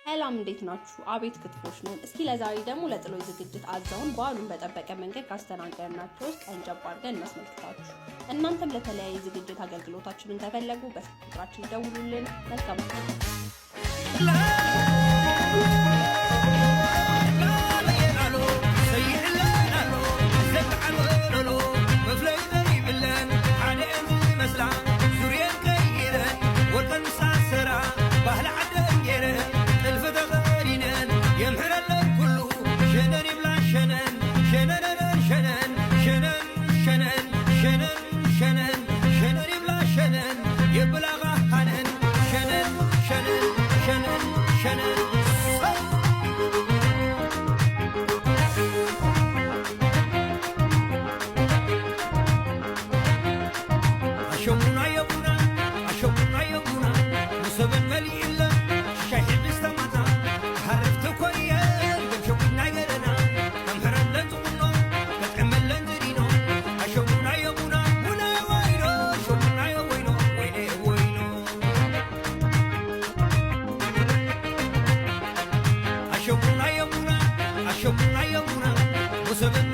ሰላም እንዴት ናችሁ? አቤት ክትፎች ነን። እስኪ ለዛሬ ደግሞ ለጥሎሽ ዝግጅት አዘውን በዓሉን በጠበቀ መንገድ ካስተናገድናቸው ውስጥ ቀንጨብ አድርገን እናስመልክታችሁ። እናንተም ለተለያየ ዝግጅት አገልግሎታችንን ከፈለጉ በስልክ ቁጥራችን ይደውሉልን። መልካም። አሸቡና የቡና አሸቡና የቡና ሙሰብን።